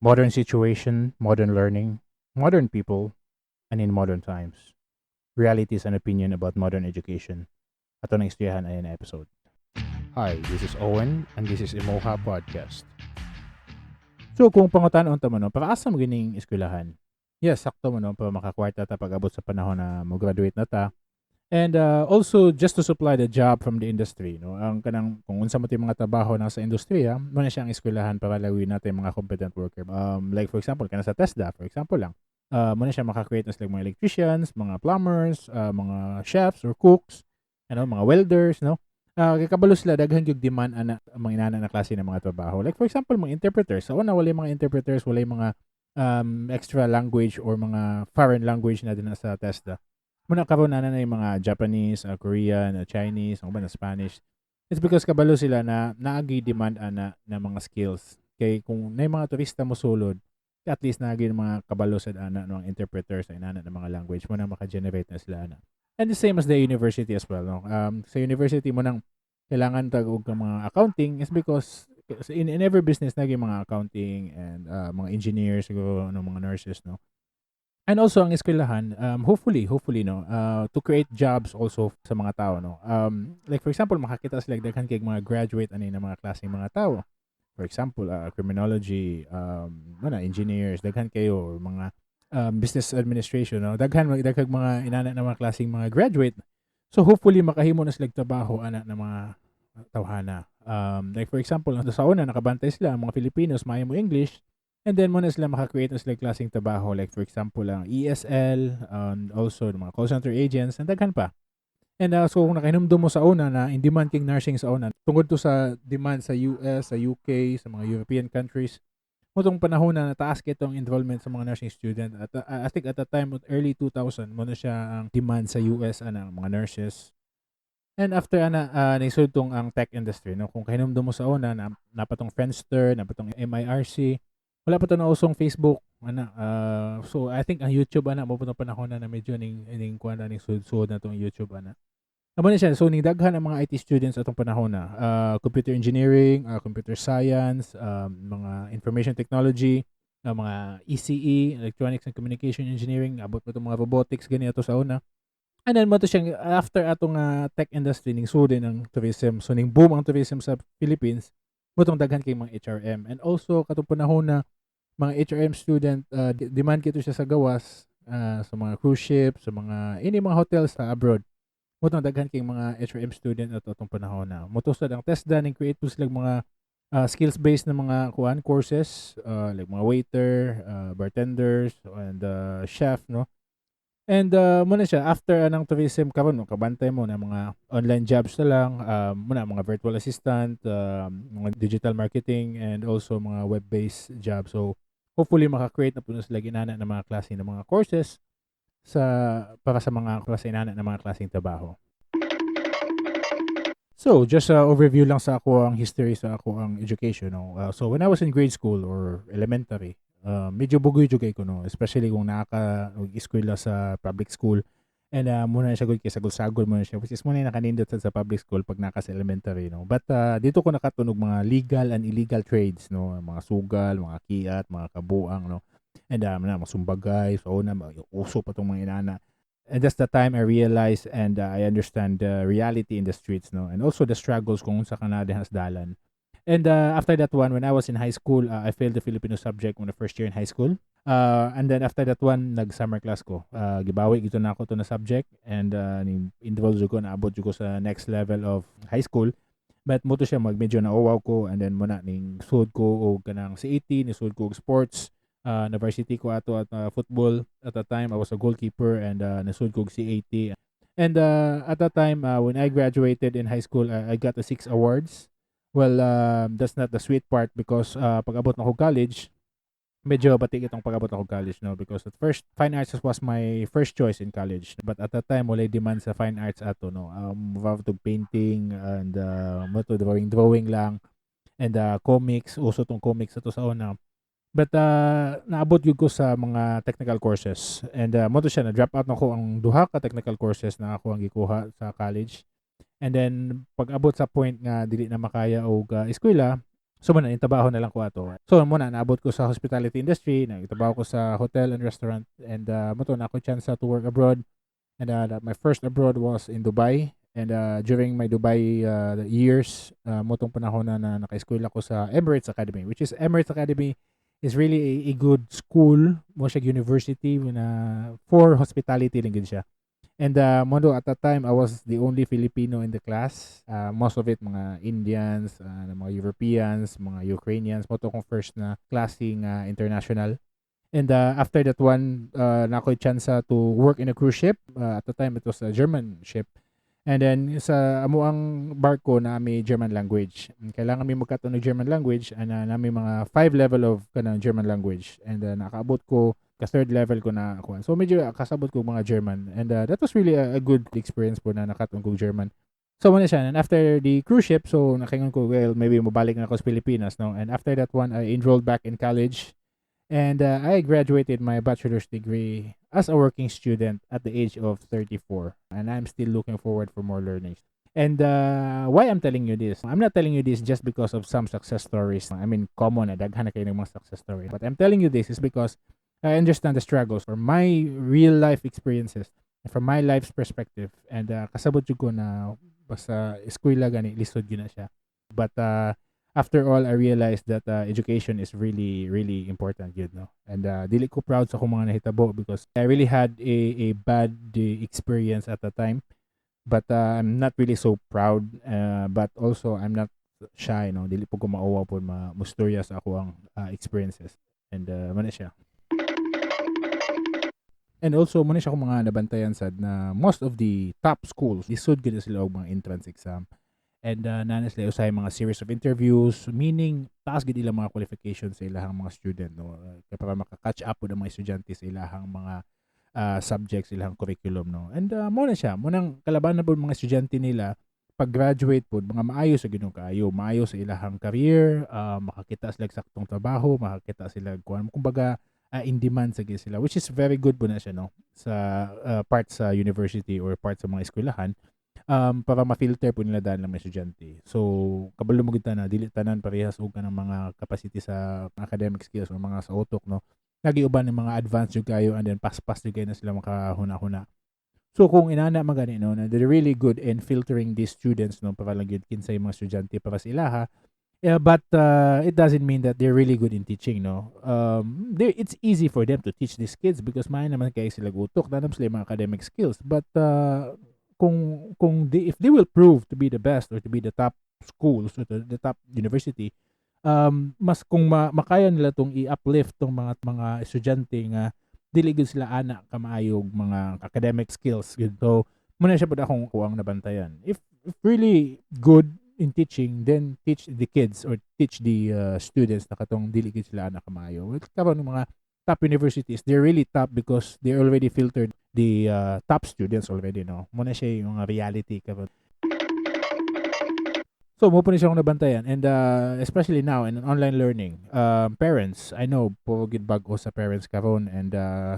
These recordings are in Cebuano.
Modern situation, modern learning, modern people, and in modern times. Realities and opinion about modern education. Ato nang istoryahan ani na episode. Hi, this is Owen and this is Emoha Podcast. So kung pangutan-on ta mo, no, para asa mo gining eskwelahan? Yes, sakto mo, no, para makakwarta ta pag-abot sa panahon na mo graduate na ta. And also just to supply the job from the industry, no. Ang kanang kung unsa mo mga trabaho na sa industriya, mo na siya ang eskwelahan para lawin natin mga competent worker. Like for example, kana sa TESDA, for example lang. Mo na siya maka-create na sila mga electricians, mga plumbers, mga chefs or cooks, ano, mga welders, no. Kay kabalo sila daghan gyud demand ana mga inana na klase ng mga trabaho. Like for example, mga interpreters. Sa una wala mga interpreters, wala mga extra language or mga foreign language na din sa TESDA. Muna karon na yung mga Japanese, Korean, Chinese, ang uban na Spanish. It's because kabalo sila na naagi demand ana na mga skills. Kay kung na mga turista mo sulod, at least naagi mga kabalo sa ana ng interpreters sa inana ng mga language mo na maka-generate na sila ana. And the same as the university as well, no. Sa university mo nang kailangan tag og mga accounting is because in every business nagi mga accounting and mga engineers siguro, ano, mga nurses, no. And also ang eskwelahan, hopefully, no, to create jobs also sa mga tao, no. Like for example, makakita sila daghan kay mga graduate ani na mga klaseng mga tao. For example, criminology, ano, engineers, daghan kayo or mga business administration, no. Daghan daghang mga inana na mga klaseng mga graduate. So hopefully makahimo na sila trabaho ana na mga tawhana. Like for example, sa una nakabantay sila ang mga Filipinos maayo mo English. And then mo na sila maka-create na sila klaseng trabaho, like for example ang ESL and also mga call center agents and daghan pa. And so kung nakahinumdum mo sa una na in demand king nursing sa una tungod to sa demand sa US, sa UK, sa mga European countries, mo tong panahon na nataas kitong enrollment sa mga nursing student at I think at that time, early 2000, mo na siya ang demand sa US ana mga nurses. And after ana, naisud tong ang tech industry, no. Kung kahinumdum mo sa una na napatong Friendster, napatong mIRC, wala pa to nausong Facebook ana. So I think ang YouTube ana mo pa panahon na, na medyo ning kuan na ning sud-sud na tong YouTube ana. Amo na siya. So ning daghan ang mga IT students atong panahon na computer engineering, computer science, mga information technology, mga ECE, electronics and communication engineering, abot pa tong mga robotics gani ato sa una. And then mo to siyang after atong tech industry, ning sud ang tourism. So ning boom ang tourism sa Philippines, mo tong daghan kay mga HRM. And also katong panahon na mga HRM student, demand kito siya sa gawas, sa mga cruise ship, sa mga ini mga hotels sa abroad. Mo tong daghan kay mga HRM student at atong panahon na. Mo to sad ang TESDA ning create po sila mga skills based na mga kuan courses, like mga waiter, bartenders and chef, no. And mo na siya after anang tourism karon, no, kabantay mo na mga online jobs na lang, mo na mga virtual assistant, mga digital marketing and also mga web-based jobs. So hopefully maka-create na po na sila ginana ng mga klase ng mga courses sa para sa mga klase inana ng mga klaseng trabaho. So, just a overview lang sa ako ang history sa ako ang education, no. So when I was in grade school or elementary, medyo bugoy jud kay ko, no, especially kung naka eskwela sa public school and muna siya gud kay sagol-sagol mo na siya, which is muna nakanindot sa public school pag naka sa elementary, no. But dito ko nakatunog mga legal and illegal trades, no, mga sugal, mga kiat, mga kabuang, no. And na mga sumbagay, so una uso pa tong mga inana. And that's the time I realized and I understand the reality in the streets, no, and also the struggles kung unsa ka na dalan. And after that one, when I was in high school, I failed the Filipino subject on the first year in high school. And then after that one, nag-summer class ko. Gibawi gito na ako to na subject and enroll ko, naabot ko sa next level of high school. But mo to siya mag medyo nauwaw ko and then mo na ning sud ko og kanang CAT, ni sud ko og sports. Na varsity ko ato at football. At that time I was a goalkeeper and nasud ko og CAT. And at that time, when I graduated in high school, I got the six awards. Well, that's not the sweet part because pag-abot na ko college, medyo batik itong pag-abot ako college, no, because at first fine arts was my first choice in college, but at that time walay demand sa fine arts ato, no. To painting and mo to drawing drawing lang and comics, uso tong comics ato sa una. But naabot gyud ko sa mga technical courses and mo to siya na drop out na ko ang duha ka technical courses na ako ang gikuha sa college. And then pag abot sa point nga dili na makaya og eskwela. So mao na, trabaho na lang ko ato. So mao na, naabot ko sa hospitality industry, nagtrabaho ko sa hotel and restaurant and mao to naa ko chance to work abroad. And my first abroad was in Dubai. And during my Dubai years, mao tong panahon na naka-eskwela ko sa Emirates Academy, which is Emirates Academy is really a good school, mao siya university na for hospitality lang gid siya. And mao to, at that time, I was the only Filipino in the class. Most of it mga Indians, mga Europeans, mga Ukrainians. Mao to akong first na klase nga international. And after that one, naa ko'y chance to work in a cruise ship. At the time, it was a German ship. And then sa amoang barko naa may German language. Kailangan mi magkat-on og German language and naa may mga five level of kanang German language. And nakaabot ko ka third level ko na kuan. So medyo kasabot ko mga German and that was really a good experience pud na nakat-on kog German. So mao na siya. And after the cruise ship, so nakaingon ko, "Well, maybe mobalik na ako sa Pilipinas," no? And after that one, I enrolled back in college and I graduated my bachelor's degree as a working student at the age of 34. And I'm still looking forward for more learnings. And why I'm telling you this? I'm not telling you this just because of some success stories. I mean, common na daghan na kaayo ng mga success story. But I'm telling you this is because I understand the struggles or my real life experiences from my life's perspective. And kasabot jud ko na basta eskwela gani, lisod gyud na siya. But after all, I realized that education is really, really important gyud, no? And dili ko proud sa akong mga nahitabo because I really had a bad experience at the time. But I'm not really so proud. But also, I'm not shy, no? Dili pud ko mauwaw pud ma mustorya sa akoang experiences. And mao na siya. And also, mao na siya akong mga nabantayan sad na most of the top schools, lisod gyud sila og mga entrance exam. And naa na sila usahay mga series of interviews, meaning taas gid ilang mga qualifications sa ilahang mga student, no? Para maka-catch up pud ang mga estudyante sa ilahang mga subjects, ilahang curriculum, no? And mao na siya, mao nang kalabanan pud mga estudyante nila pag-graduate pud mga maayo sa Ginoo kaayo, maayo sa ilahang career, makakita sila og saktong trabaho, makakita sila kuan, kumbaga in demand sa gyud sila, which is very good pud na siya, no, sa part sa university or part sa mga eskwelahan para ma-filter pud nila daan lang mga estudyante. So kabalo mo gid ta na dili tanan parehas og kanang mga capacity sa academic skills or mga sa utok, no? Lagi uban ng mga advanced jud kayo and then paspas jud kayo na sila makahuna-huna. So kung inana man gani, no, na they're really good in filtering these students, no, para lang gyud kinsay mga estudyante para sa ilaha. Yeah, but it doesn't mean that they're really good in teaching, no? It's easy for them to teach these kids because maayo naman kaayo sila utok, naa sila mga academic skills. But kung they, if they will prove to be the best or to be the top schools or to the top university, mas kung makaya nila tong i-uplift tong mga estudyante nga dili gud sila ana kamaayog mga academic skills gud. So mao na siya pud akong kuang nabantayan. If really good in teaching, then teach the kids or teach the students na katong dili gud sila ana kamaayo. Well, karon mga top universities, they're really top because they already filtered the top students already, no? Mao na siya yung reality karon. So, mao pud ni siya akong nabantayan. And especially now in online learning, parents, I know, puro gid bag-o sa parents karon and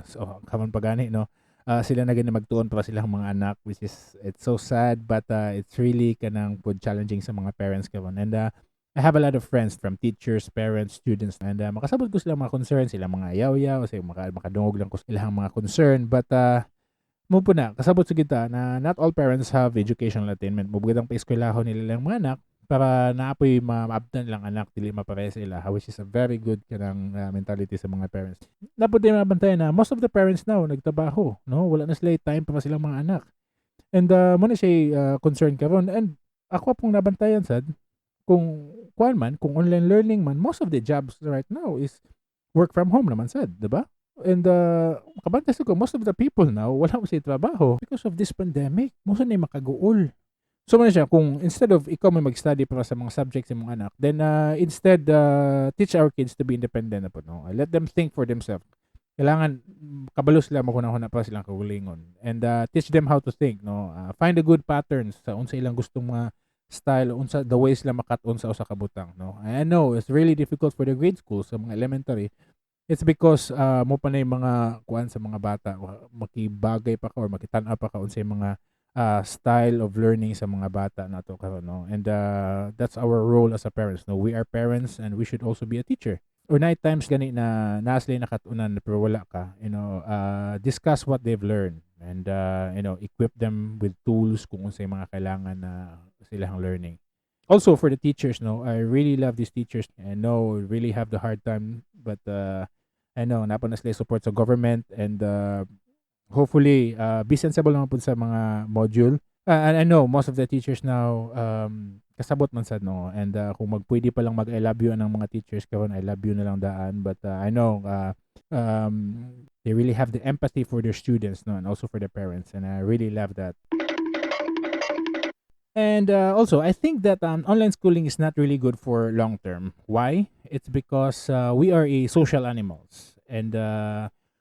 so, karon pa gani, no? Sila na gani magtuon para silang mga anak, which is, it's so sad, but it's really kanang pud challenging sa mga parents karon. And I have a lot of friends from teachers, parents, students, and makasabot ko sila mga concern, sila mga yaw-yaw, kasi makadungog lang ko ilang mga concern. But mao pud na, kasabot sa kita na not all parents have educational attainment. Mao ang paeskwelahon nila ilang mga anak para naa poy maabtan lang anak, dili mapareha sa ila, which is a very good kanang mentality sa mga parents. Naa pod din mabantayan na most of the parents now nagtrabaho, no? Wala na sila time para silang mga anak. And mao na siya concern karon. And ako pong nabantayan sad, kung kuan man, kung online learning man, most of the jobs right now is work from home naman sad, di ba? And kabantay ko, most of the people now, wala mo sa trabaho because of this pandemic. Mao na makaguol. So mao na siya, kung instead of ikaw may mag-study para sa mga subjects sa mga anak, then instead teach our kids to be independent na pud, no? Let them think for themselves. Kailangan kabalo sila maghuna-huna para silang kaugalingon. And teach them how to think, no? Find the good patterns sa unsa ilang gustong mga style, unsa the way sila makat-on sa usa ka butang, no? I know it's really difficult for the grade school, sa mga elementary. It's because mao pa na yung mga kuan sa mga bata, makibagay pa ka or makitan-aw pa ka unsay mga style of learning sa mga bata nato karon, no? And that's our role as a parents, no? We are parents and we should also be a teacher. Or naay times gani na naa sila nakat-unan pero wala ka, discuss what they've learned and equip them with tools kung unsay mga kailangan na silang learning. Also for the teachers, no, I really love these teachers. I know really have the hard time, but I know naa pa na sila support sa government and hopefully be sensible naman pud sa mga module. And I know most of the teachers now kasabot man sad, no? And kung magpwede pa lang mag "I love you" ang mga teachers karon, "I love you" na lang daan. But I know they really have the empathy for their students, no, and also for their parents, and I really love that. And also, I think that online schooling is not really good for long term. Why? It's because we are a social animals and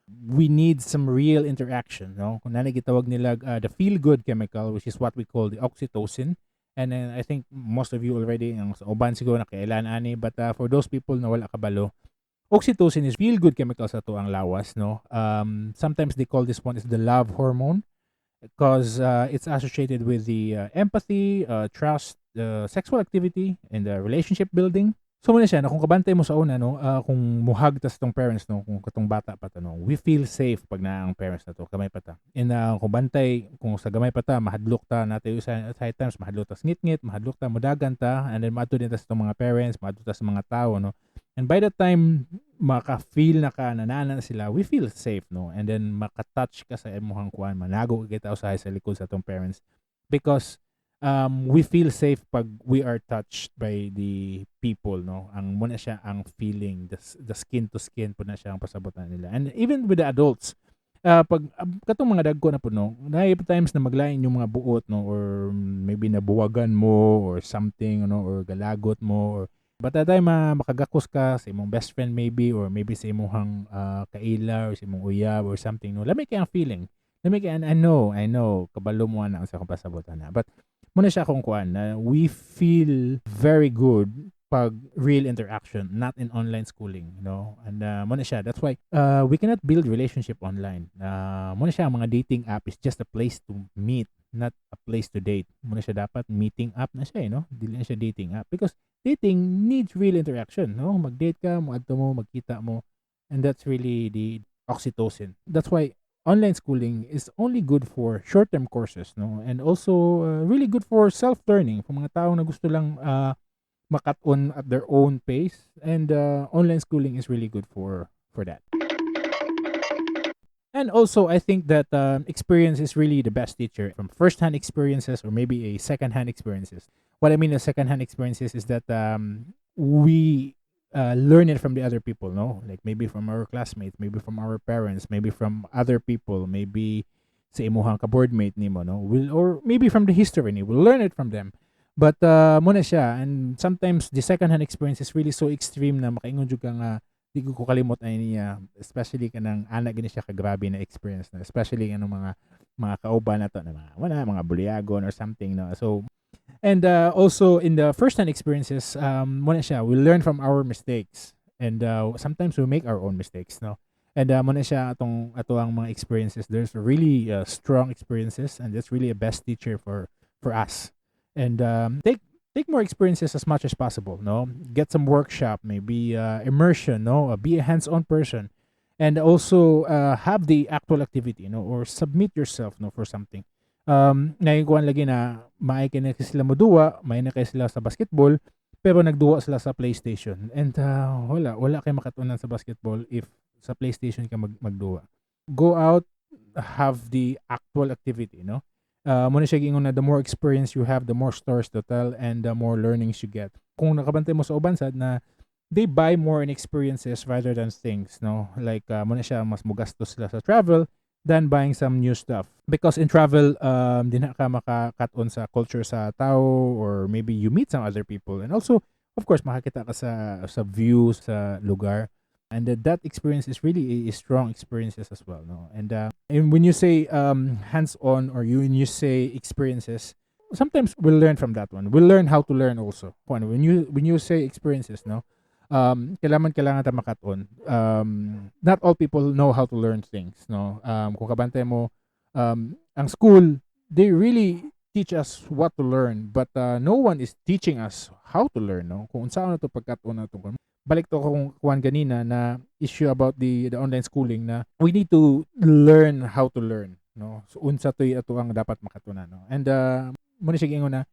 we need some real interaction, no? Kung naa gitawag nila the feel good chemical, which is what we call the oxytocin. And then I think most of you already, ang sa uban siguro nakaila ani, but for those people na wala kabalo, oxytocin is feel good chemical sa atoang lawas, no? Sometimes they call this one is the love hormone because it's associated with the empathy, trust, sexual activity, and the relationship building. So mao na siya, no, kung kabantay mo sa una, no, kung muhag ta sa atong parents, no, kung katong bata pa ta, no, we feel safe pag naa ang parents nato, gamay pa ta. And kung bantay, kung sa gamay pa ta, mahadlok ta, nato sa at high times, mahadlok ta sa ngitngit, mahadlok ta, mudagan ta, and then maadto din ta sa atong mga parents, maadto ta sa mga tao, no. And by the time maka-feel na ka na naa na sila, we feel safe, no? And then maka-touch ka sa imong kuan, manago ka kita usahay sa likod sa atong parents because we feel safe pag we are touched by the people, no? Ang mao na siya ang feeling, the skin to skin pud na siya ang pasabot na nila. And even with the adults, pag katong mga dagko na pud, no, naay times na maglain yung mga buot, no, or maybe nabuwagan mo or something, no, or galagot mo or but that time makagakos ka sa imong best friend maybe or maybe sa imong kaila or sa imong uyab or something, no, lami kay ang feeling, lami kay. And I know kabalo mo na ang sa akong pasabot na, but mao na siya akong kuan na we feel very good pag real interaction, not in online schooling, no? And mao na siya, that's why we cannot build relationship online. Mao na siya, ang mga dating app is just a place to meet, not a place to date. Mao na siya, dapat meeting app na siya eh, no? Dili na siya dating app because dating needs real interaction, no? Mag-date ka, moadto mo, magkita mo, and that's really the oxytocin. That's why online schooling is only good for short-term courses, no? And also really good for self-learning, for mga tao na gusto lang makat-on at their own pace, and online schooling is really good for that. And also, I think that experience is really the best teacher, from first-hand experiences or maybe a second-hand experiences. What I mean as second-hand experiences is that we learn it from the other people, no? Like maybe from our classmates, maybe from our parents, maybe from other people, maybe sa imuhang ka-boardmate nimo, no? Will or maybe from the history ni, we'll learn it from them. But mao na siya, and sometimes the second-hand experience is really so extreme na makaingon jud ka nga di ko kalimot ay niya, especially kanang ana gani siya kagrabe na experience na, especially kanang mga kauban nato na mga wala mga bulyagon or something, no? So and also in the first hand experiences, mao na siya, we learn from our mistakes and sometimes we make our own mistakes, no? And mao na siya atong ato ang mga experiences, there's really strong experiences and that's really a best teacher for us. And take more experiences as much as possible, no? Get some workshop, maybe immersion, no? Be a hands-on person and also have the actual activity, no, or submit yourself, no, for something. Nagikuan lagi na maay kay na sila moduwa, maay na kay sila sa basketball, pero nagduwa sila sa PlayStation and wala kay makatunan sa basketball if sa PlayStation ka magduwa. Go out, have the actual activity, no? Mao na siya giingon na the more experience you have, the more stories to tell and the more learnings you get. Kung nakabantay mo sa uban sad na they buy more in experiences rather than things, no? Like mao na siya, mas mugastos sila sa travel than buying some new stuff. Because in travel, di na ka makakat-on sa culture sa tao or maybe you meet some other people. And also, of course, makakita ka sa view sa lugar. And that experience is really a strong experiences as well, no? And when you say hands-on or you when you say experiences, sometimes we'll learn from that one. We'll learn how to learn also. When you say experiences, no, kailangan ta makat-on. Not all people know how to learn things, no? Kung kabantay mo, ang school They really teach us what to learn, but no one is teaching us how to learn, no? Kung unsaon nato pagkat-on nato. Balik to kung kuan ganina na issue about the online schooling na we need to learn how to learn, no? So unsa to'y ato ang dapat makatunan, no? And mao ni siya giingon na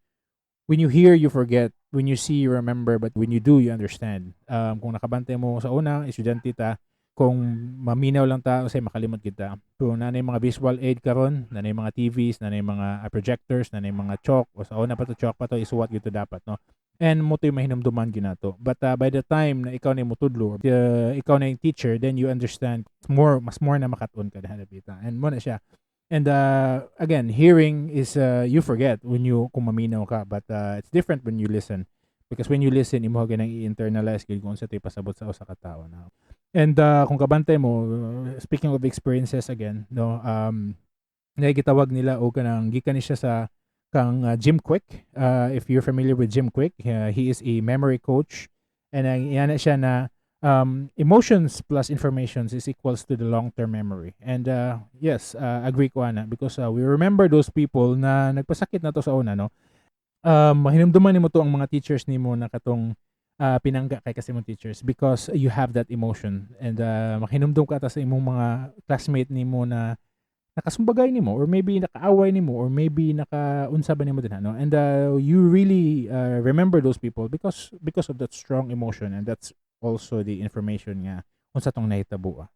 when you hear, you forget. When you see, you remember. But when you do, you understand. Kung nakabantay mo sa una, estudyante ta, kung maminaw lang ta, usahay makalimot kita. Kung naa nay mga visual aid karon, naa nay mga TVs, naa nay mga projectors, naa nay mga chalk, o sa una pa to, chalk pa to, isuwat gyud to dapat, no? And mao to'y mahinumduman ginato. But by the time na ikaw na yung mutudlo, ikaw na yung teacher, then you understand more, mas more na makat-on ka na dapita. And mao na siya. And again, hearing is you forget when you kung maminaw ka, but it's different when you listen. Because when you listen, imo ganang i-internalize gyud kung unsa to'y pasabot sa usa ka tawo na. And kung kabantay mo, speaking of experiences again, no, na gitawag nila o kanang gikan ni siya sa kang Jim Kwik. If you're familiar with Jim Kwik, he is a memory coach. And ang iyana siya na emotions plus information is equals to the long-term memory. And yes, agree ko ana because we remember those people na nagpasakit nato sa una, no? Mahinumduman nimo to ang mga teachers nimo na katong pinangga kay kasi mong teachers because you have that emotion and mahinumdum ka ta sa imong mga classmate nimo na nakasumbagay nimo or maybe nakaaway nimo or maybe nakaunsa ba nimo din, no? And you really remember those people because of that strong emotion, and that's also the information nga unsa tong nahitabo, ah.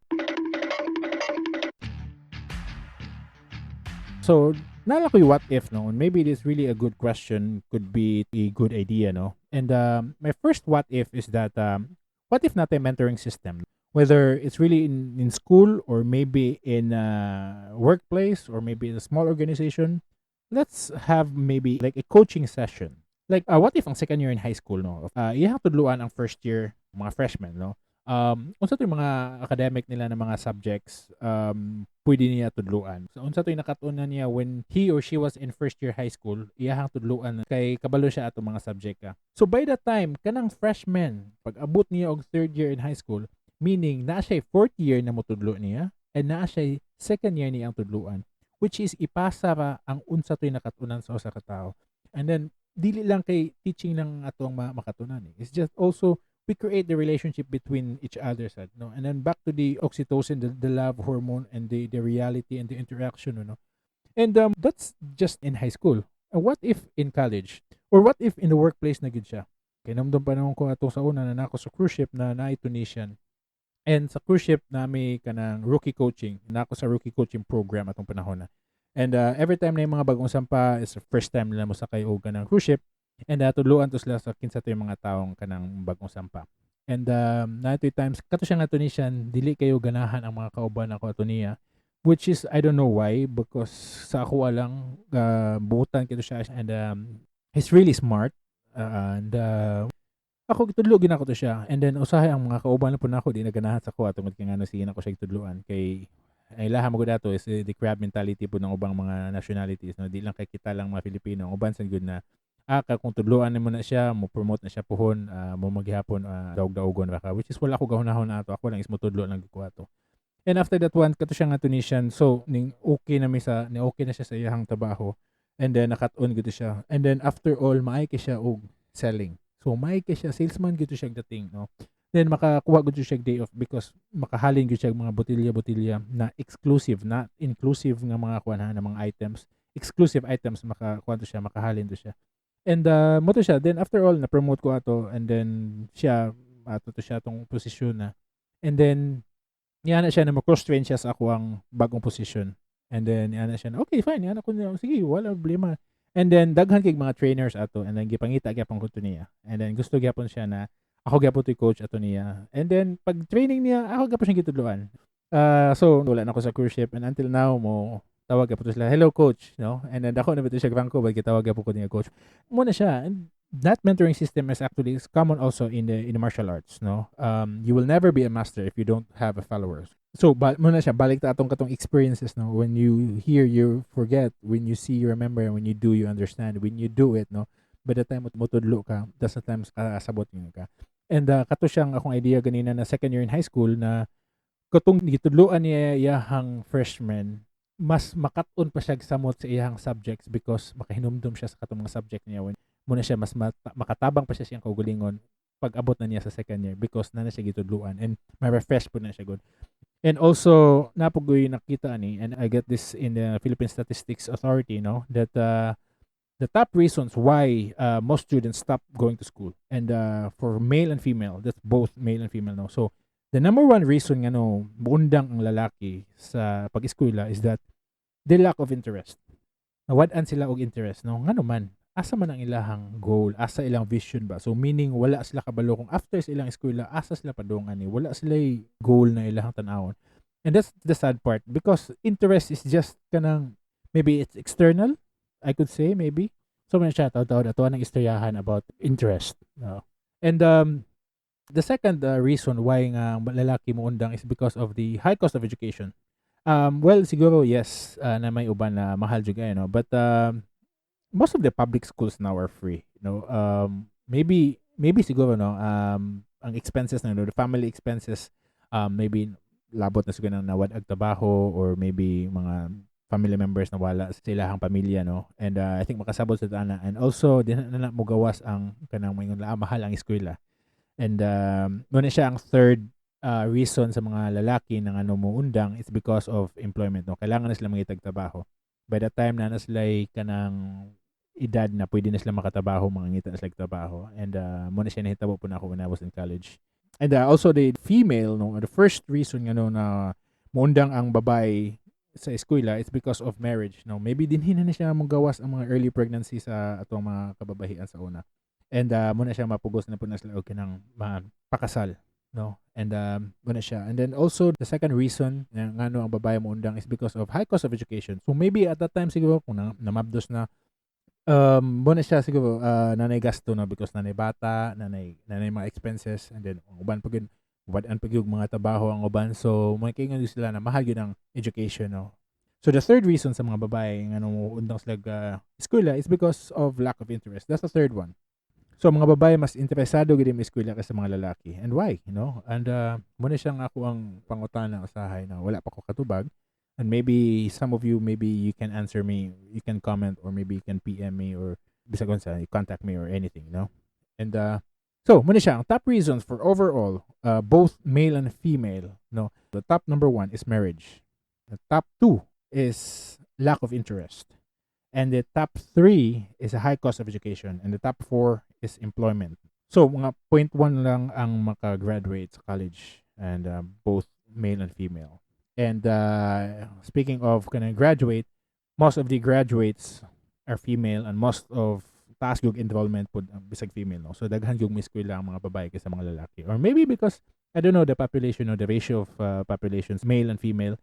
So naa ko'y what if, no? And maybe it is really a good question, could be a good idea, no? And my first what if is that what if naa tay mentoring system, whether it's really in school or maybe in a workplace or maybe in a small organization? Let's have maybe like a coaching session. Like what if ang second year in high school, no, iyang tudluan ang first year, mga freshmen, no, unsa to yung mga academic nila na mga subjects pwede niya tudluan. So unsa to yung nakat-unan niya when he or she was in first year high school, iyahang tudluan kay kabalo siya ato mga subject ka. So by that time, kanang freshman, pag abot niya og third year in high school, meaning naa siya fourth year na motudlo niya and naa siya second year niya ang tudluan, which is ipasa ra ang unsa to'y nakatunan sa usa ka tawo. And then dili lang kay teaching lang atong makatunan eh. It's just also we create the relationship between each other sad, no? And then back to the oxytocin, the love hormone and the reality and the interaction, no? And that's just in high school. And what if in college or what if in the workplace na gid siya? Kay namdam pa naman ko ato sa una na nako sa cruise ship na naay Tunisian. And sa cruise ship nami kanang rookie coaching. Nako sa rookie coaching program atong panahon na. And every time na yung mga bagong sampa is the first time nila mo sakay og kanang cruise ship and tudluan to sila sa kinsa to yung mga taong kanang bagong sampa. And naa to'y times kato siya nga Tunisian, dili kayo ganahan ang mga kauban ako ato niya, which is I don't know why, because sa ako lang buutan kito siya and he's really smart and ako gitudlo gid nako to siya. And then usahay ang mga kauban na pud nako di naganahan sa ako tungod kay ngano sige nako siya gitudloan, kay ay ilaha mo gud ato is the crab mentality pud ng ubang mga nationalities, no? Di lang kay kita lang mga Filipino, ang uban sad gud na ka kung tudloan nimo na siya, mo promote na siya puhon, mo maghihapon daog-daogon ra ka, which is wala ko gahunahon ato. Ako lang is motudlo lang gud ko ato. And after that one, kato siya nga Tunisian, so ning okay na mi sa ni okay na siya sa iyang trabaho and then nakat-on gud siya. And then after all, maay kay siya og selling. So maay kay siya, salesman gud siya dating, no? Then makakuha gud siya day off because makahalin gud siya mga botelya-botelya na exclusive na inclusive nga mga kuan ha, na mga items, exclusive items, makakuha to siya, makahalin to siya. And mao to siya. Then after all, na promote ko ato and then siya ato to siya tong posisyon na. And then niya na siya na mo-cross train siya sa ako ang bagong position. And then niya na siya na okay, fine, niya na ko, sige, wala problema. And then daghan kay mga trainers ato and then gipangita gyapon ko to niya. And then gusto gyapon siya na ako gyapon to coach ato niya. And then pag training niya, ako gyapon siya gitudloan. So wala na ako sa cruise ship and until now mo tawag gyapon to sila, "Hello, coach," no? And then ako na ba to siya grangko ba gitawag gyapon ko niya coach. Mao na siya. And that mentoring system is actually is common also in the martial arts, no? You will never be a master if you don't have a followers. So ba mao na siya, balik ta atong katong experiences, no? When you hear, you forget. When you see, you remember. And when you do, you understand. When you do it, no, by the time mo motudlo ka, that's the times kasabot yun ka. And kato siyang akong idea ganina na second year in high school na katong gitudloan niya iyahang freshman. Mas makat-on pa siya samot sa iyang subjects because makahinumdum siya sa katong mga subject niya when muna siya mas makatabang pa siya siyang kaugalingon pag abot na niya sa second year because na na siya gitudluan and ma-refresh po na siya good. And also, naa pod koy nakita ani, and I get this in the Philippine Statistics Authority, no, that the top reasons why most students stop going to school, and for male and female, that's both male and female, no. So, the number one reason nga no, muundang ang lalaki sa pag-eskwela is that the lack of interest. Nawad-an sila og interest, no? Ngano man? Asa man ang ilahang goal? Asa ilang vision ba? So meaning wala sila kabalo kung after sa ilang eskwela, asa sila padung ani? Wala sila goal na ilahang tan-awon. And that's the sad part because interest is just kanang maybe it's external, I could say maybe. So man siya taud ato ang istoryahan about interest. No? And the second reason why nga lalaki mo undang is because of the high cost of education. Well, siguro yes, na may uban na mahal jud kaayo, no? But most of the public schools now are free, no? Maybe siguro, no, ang expenses na, no, the family expenses, maybe labot na siguro nang nawad ag trabaho or maybe mga family members na wala sa ilahang pamilya, no? And I think makasabot sa ana. And also, di na mo gawas ang kanang maingon la, ah, mahal ang eskwela. And muna siya ang third reason sa mga lalaki ng ano mo undang is because of employment, no? Kailangan na sila mangitag trabaho. By the time na sila kanang edad na pwede na sila makatrabaho, mangangita na sila trabaho. And muna siya nahitabo po na ako when I was in college. And also the female, no, the first reason nga no na muundang ang babae sa eskwela is because of marriage, no? Maybe dinhi na siya mogawas ang mga early pregnancy sa atong mga kababahian sa una. And muna siya mapugos na po na sila og kanang pakasal, no? And muna siya. And then also the second reason na ngano ang babae mo undang is because of high cost of education. So maybe at that time siguro kung na, namabdos na muna siya siguro nanay gasto, no, because nanay bata, nanay mga expenses, and then ang uban pa gyud wad-an pa gyud mga trabaho ang uban, so makingon sila na mahal gyud ang education, no? So the third reason sa mga babae nga mo undang sila eskwela is because of lack of interest. That's the third one. So mga babae mas interesado gyud mo eskwela kaysa mga lalaki. And why, you know? And muna siya nga ako ang pangutana usahay na wala pa ko katubag. And maybe some of you, maybe you can answer me, you can comment or maybe you can PM me or bisag unsa, you contact me or anything, no? And so muna siya ang top reasons for overall both male and female, no? The top number one is marriage. The top two is lack of interest. And the top three is a high cost of education. And the top four is employment. So, mga 0.1 lang ang makagraduate sa college and both male and female. And speaking of kana graduate, most of the graduates are female and most of taas yung enrollment pod bisag female, no? So daghan yung eskwela ang mga babae kaysa mga lalaki. Or maybe because I don't know the population or the ratio of populations male and female.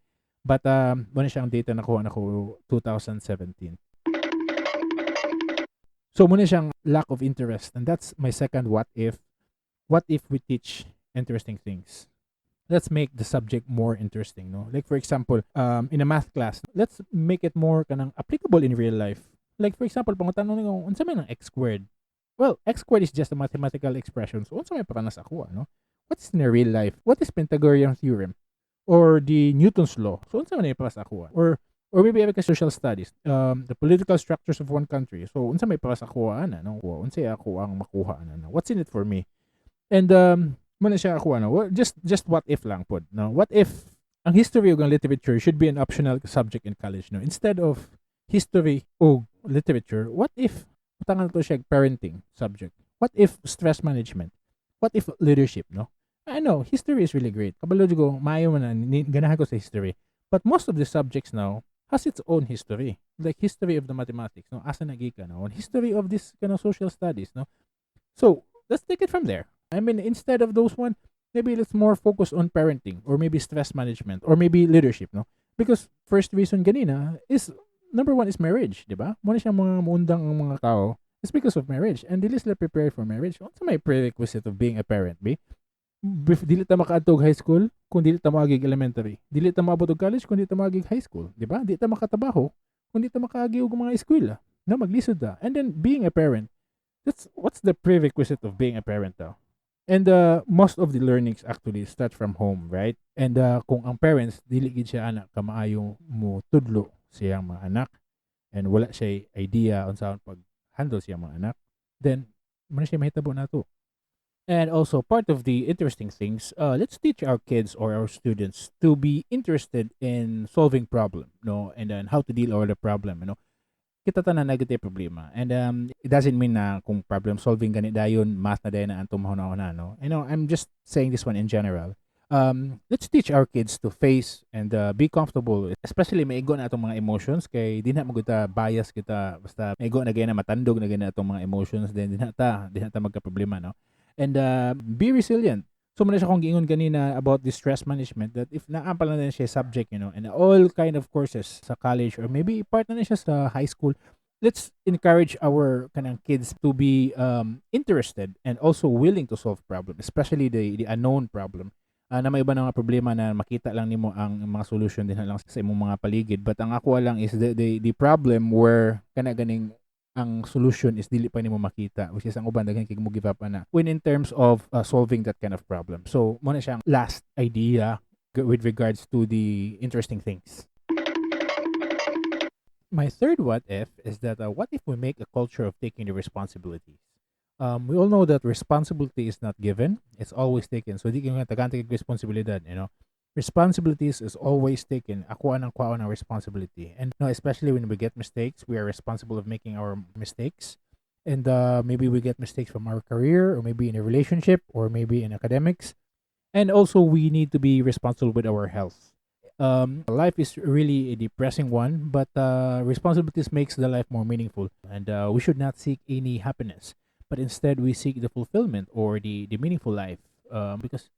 But muna siya ang data nakuha nako 2017. So muna siyang lack of interest, and that's my second what if. What if we teach interesting things? Let's make the subject more interesting, no? Like for example, in a math class, let's make it more kanang applicable in real life. Like for example, pangutan-on nimo, unsa man ang x squared? Well, x squared is just a mathematical expression. So unsa may para na sa ako, no? What's in a real life? What is Pythagorean theorem? Or the Newton's law? So unsa man para sa ako? Or maybe ka social studies, the political structures of one country. So unsa may para sa ako ana, no? Unsa ako ang makuha ana, no? What's in it for me? And muna siya ako ano, well, just what if lang pod, no? What if ang history ug ang literature should be an optional subject in college, no? Instead of history o literature, what if butangan to siya parenting subject? What if stress management? What if leadership, no? I know history is really great. Kabalo ko maayo man na ganahan ko sa history. But most of the subjects now has its own history. Like history of the mathematics, no? Asa nagikan, no? And history of this kind of social studies, no? So, let's take it from there. I mean, instead of those one, maybe let's more focus on parenting or maybe stress management or maybe leadership, no? Because first reason ganina is number one is marriage, di ba? Muna siya mga muundang ang mga tao is because of marriage. And dili sila prepared for marriage. Unsa may prerequisite of being a parent, be? Dili ta makaadto og high school kung dili ta moagig elementary. Dili ta moabot og college kung dili ta moagig high school, di ba? Dili ta makatrabaho kung dili ta makaagi og mga eskwela. No, maglisod ta. And then being a parent, that's what's the prerequisite of being a parent daw? And most of the learnings actually start from home, right? And kung ang parents dili gid siya ana kamaayo mo tudlo siyang mga anak and wala siya idea unsaon pag handle siyang mga anak, then mao na siya mahitabo nato. And also part of the interesting things, let's teach our kids or our students to be interested in solving problem, no? And then how to deal with the problem. Kita tanan naa gyud problema. And it doesn't mean na kung problem solving gani dayon, math na dayon na atong mahuna-huna, no? I'm just saying this one in general. Let's teach our kids to face and be comfortable, especially maigo na atong mga emotions kay di na man ta bias kita basta maigo na gaya na matandog na gaya na atong mga emotions, then di na ta magka-problema, no? And be resilient. So mao na siya akong giingon ganina about the stress management, that if naa pa lang na siya subject and all kind of courses sa college or maybe part na siya sa high school, let's encourage our kanang kids to be interested and also willing to solve problem, especially the unknown problem. Na may iba na mga problema na makita lang nimo ang mga solution din lang sa imong mga paligid. But ang ako lang is the problem where kana ganing ang solution is dili pa nimo makita, which is ang uban daghan kay mo give up ana when in terms of solving that kind of problem. So mao na siyang last idea with regards to the interesting things. My third what if is that what if we make a culture of taking the responsibilities? We all know that responsibility is not given, it's always taken. So di kayo nga tagaan kag responsibilidad. Responsibilities is always taken. Ako anang kwaon ang responsibility. And no, especially when we get mistakes, we are responsible of making our mistakes. And maybe we get mistakes from our career or maybe in a relationship or maybe in academics. And also we need to be responsible with our health. Life is really a depressing one, but responsibilities makes the life more meaningful. And we should not seek any happiness, but instead we seek the fulfillment or the meaningful life because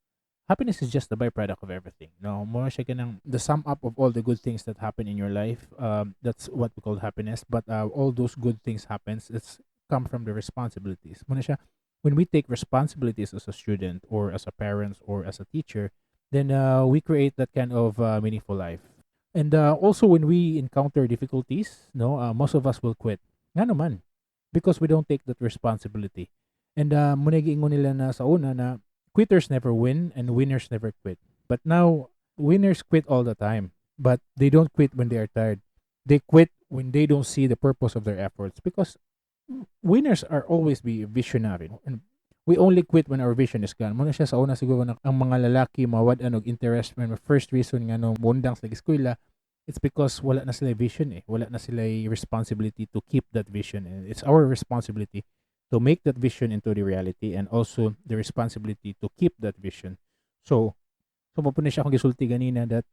happiness is just the byproduct of everything. No, mao siya kanang the sum up of all the good things that happen in your life. That's what we call happiness. But all those good things happens, it's come from the responsibilities. Mao na siya, when we take responsibilities as a student or as a parent or as a teacher, then we create that kind of meaningful life. And also when we encounter difficulties, no, most of us will quit. Nga naman, because we don't take that responsibility. And mao na giingon nila na sa una na quitters never win and winners never quit. But now, winners quit all the time, but they don't quit when they are tired. They quit when they don't see the purpose of their efforts because winners are always be visionary. And we only quit when our vision is gone. Mao na siya sa una siguro na ang mga lalaki mawad-an og interest when the first reason nga no mundang sa eskwela, it's because wala na sila vision eh. Wala na sila responsibility to keep that vision. And it's our responsibility to make that vision into the reality and also the responsibility to keep that vision. So mao na siya akong gisulti ganina that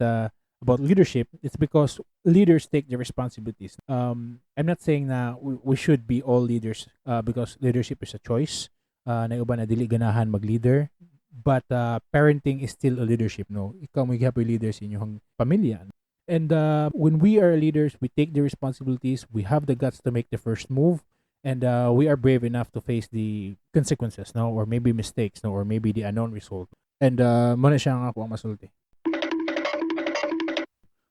about leadership, it's because leaders take the responsibilities. I'm not saying na we should be all leaders because leadership is a choice. Na uban na dili ganahan mag-leader. But parenting is still a leadership, no? Ikaw mo gihapon leader sa inyong pamilya. And when we are leaders, we take the responsibilities, we have the guts to make the first move, and we are brave enough to face the consequences, no? Or maybe mistakes, no? Or maybe the unknown result. And mao na siya ang ako ang masulti.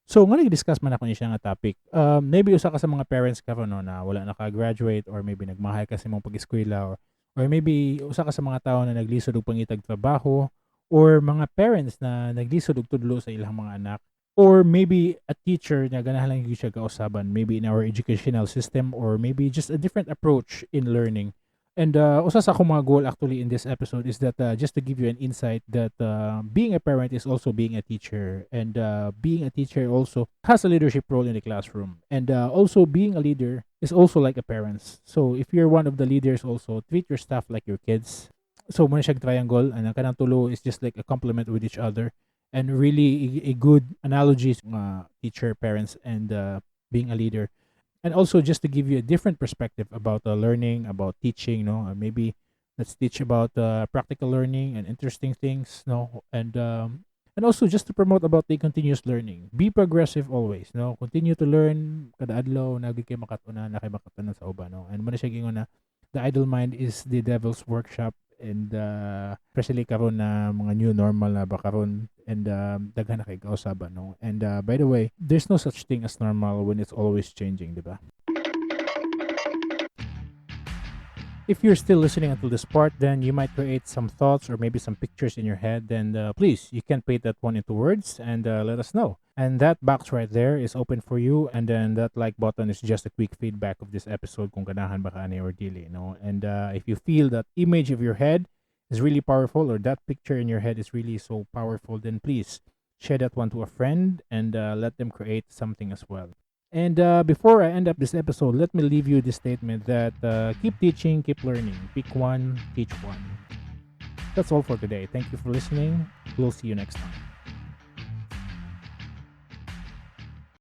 So, nga nag-discuss man ako ni siya nga topic. Maybe usa ka sa mga parents ka no, na wala naka-graduate or maybe nagmahay ka sa imong pag-eskwela or maybe usa ka sa mga tao na naglisod og pangitag trabaho or mga parents na naglisod og tudlo sa ilang mga anak or maybe a teacher na ganahan lang gyud siya kausaban, maybe in our educational system or maybe just a different approach in learning. And usa sa akong mga goal actually in this episode is that just to give you an insight that being a parent is also being a teacher, and being a teacher also has a leadership role in the classroom, and also being a leader is also like a parent. So if you're one of the leaders also, treat your staff like your kids. So mao na siya triangle, and ang kanang tulo is just like a complement with each other and really a good analogy, teacher, parents, and being a leader. And also just to give you a different perspective about learning, about teaching, no? Maybe let's teach about practical learning and interesting things, no? And also just to promote about the continuous learning. Be progressive always, no? Continue to learn kada adlaw naa gyud kay makat-unan na kay makat-unan sa uban, no? And mao na siya giingon na the idle mind is the devil's workshop, and especially karon na mga new normal na ba karon and daghan na kay kausaban, no? And by the way, there's no such thing as normal when it's always changing, di ba? If If you're still listening until this part, then you might create some thoughts or maybe some pictures in your head. Then please, you can paint that one into words and let us know. And that box right there is open for you. And then that like button is just a quick feedback of this episode kung ganahan ba ka ani or dili, no? And if you feel that image of your head is really powerful or that picture in your head is really so powerful, then please share that one to a friend and let them create something as well. And before I end up this episode, let me leave you this statement that keep teaching, keep learning. Pick one, teach one. That's all for today. Thank you for listening. We'll see you next time.